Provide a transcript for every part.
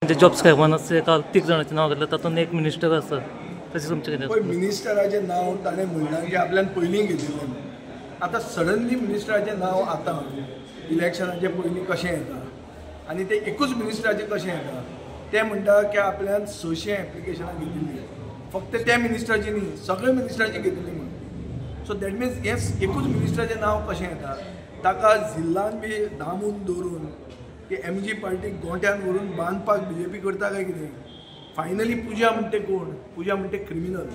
जे job स्कॅमान काल 3 जाणांचें नांव घेतलें, तातूंत एक मिनिस्टर आसा. तशें तुमचें कितें? पळय, मिनिस्टराचें नांव ताणें म्हणलां की आपल्यान पयलीं घेतिल्लें. आतां सडनली मिनिस्टराचें नांव आतां इलेक्शनाचे पयलीं कशें येता आनी तें एकूच मिनिस्टराचें कशें येता? ते म्हणटा की आपल्यान 600 एप्लिकेशनां घेतिल्लीं, फक्त त्या मिनिस्टराची न्ही, सगळे मिनिस्टराची घेतिल्ली म्हणून. सो that means हें एकूच मिनिस्टराचें नांव कशें येता? ताका जिल्लान बी दामून दवरून की एमजी पार्टीक गोंट्यान व्हरून बांदपाक बीजेपी करता काय कितें? फायनली पुजा म्हणटे कोण? पुजा म्हणटे क्रिमिनल,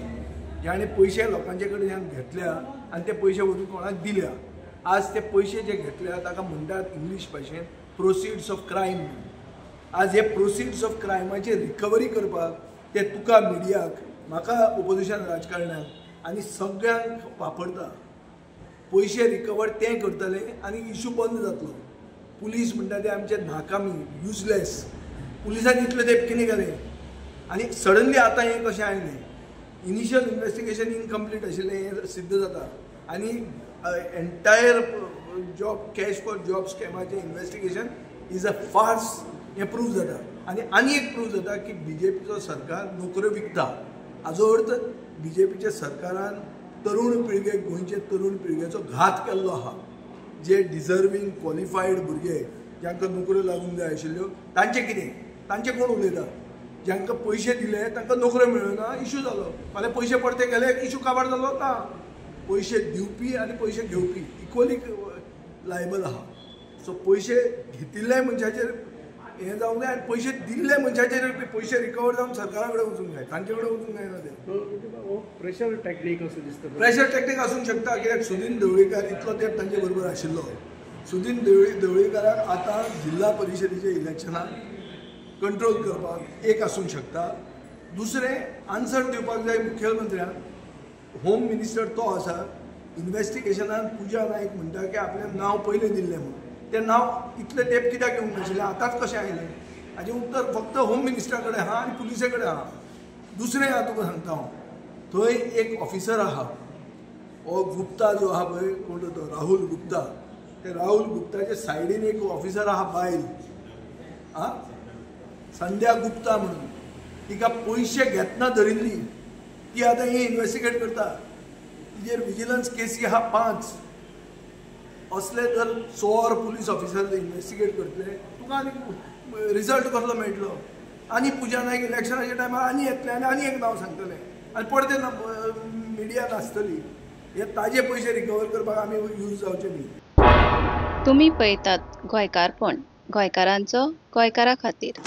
जाणें पयशे लोकांचे कडल्यान घेतल्या आनी ते पयशे व्हरून कोणाक दिल्या. आज ते पयशे जे घेतल्या ताका म्हणटात इंग्लीश भाशेन प्रोसिड्स ऑफ क्रायम. आज हे प्रोसिड्स ऑफ क्रायमाची रिकवरी करपाक ते तुका मिडियाक, म्हाका ओपोजिशन राजकारण्याक आनी सगळ्यांक वापरता. पयशे रिकवर ते करतले आनी इशू बंद जातलो. पुलीस म्हणटा ते आमचे नाकामी, युजलेस. पुलिसांनी इतले तेंप कितें केलें आनी सडनली आतां हें कशें आयलें? इनिशियल इन्वेस्टिगेशन इनकम्प्लीट आशिल्लें हें सिद्ध जाता आनी entire job cash for job स्कॅमाचें investigation is a farce हें प्रूव जाता. आनी आनी एक प्रूव जाता की बीजेपीचो सरकार नोकऱ्यो विकता. हाजो अर्थ बीजेपीच्या सरकारान तरुण पिळगेक, गोंयचे तरुण पिळगेचो घात केल्लो आहा. जे डिजर्वींग क्वॉलिफायड भुरगे जांकां नोकऱ्यो लागूंक जाय आशिल्ल्यो तांचें कितें? तांचें कोण उलयता? जांकां पयशे दिले तांकां नोकऱ्यो मेळ्ळ्यो ना, इशू जालो. फाल्यां पयशे परते गेले, इशू काबार जालो ना. पयशे दिवपी आनी पयशे घेवपी इक्वली लायबल आहा. सो पयशे घेतिल्ले मनशाचेर हें जावंक जाय आनी पयशे दिल्ले मनशाचेर पयशे रिकवर जावन सरकारा कडेन वचूंक जाय, तांचे कडेन वचूंक जायना. ते प्रेशर टॅक्नीक असो दिसता. प्रेशर टॅक्नीक आसूंक शकता, कित्याक सुदीन ढवळीकार इतलो तेंप तांचे बरोबर आशिल्लो. सुदीन ढवळीकाराक आतां जिल्हा परिशदेच्या इलेक्शनाक कंट्रोल करपाक एक आसूंक शकता. दुसरें आन्सर दिवपाक जाय मुखेलमंत्र्यान. होम मिनिस्टर तो आसा. इन्वेस्टिगेशनान पुजा नायक म्हणटा की आपलें नांव पयलें दिल्लें म्हणून, तें नांव इतलें तेंप कित्याक येवंक नाशिल्लें, आतांच कशें आयलें? हाजें उत्तर फक्त होम मिनिस्टरा कडेन आहा आनी पुलिसे कडेन आहा. दुसरें आहा तुका सांगता हांव, थंय एक ऑफिसर आहा, हो गुप्ता जो आहा पळय, कोण तो राहुल गुप्ता, ते राहुल गुप्ताच्या सायडीन एक ऑफिसर आहा बायल, आं, संध्या गुप्ता म्हणून, तिका पयशे घेतना धरिल्ली. ती आतां ही इन्वेस्टिगेट करता. तिजेर विजिलन्स केसी आहा 5. असले जर चोर पुलीस ऑफिसर इन्वेस्टिगेट करतले तुका आनी रिजल्ट कसलो मेळटलो? आनी पुजा नायक इलेक्शनाच्या टायमार आनी येतले आनी आनी एक नांव सांगतले आनी परते मिडिया नासतली. हे ताजे पयशे रिकवर करपाक आमी यूज जावचे न्ही. तुमी पळयतात गोंयकारपण, गोंयकारांचो गोंयकारा खातीर.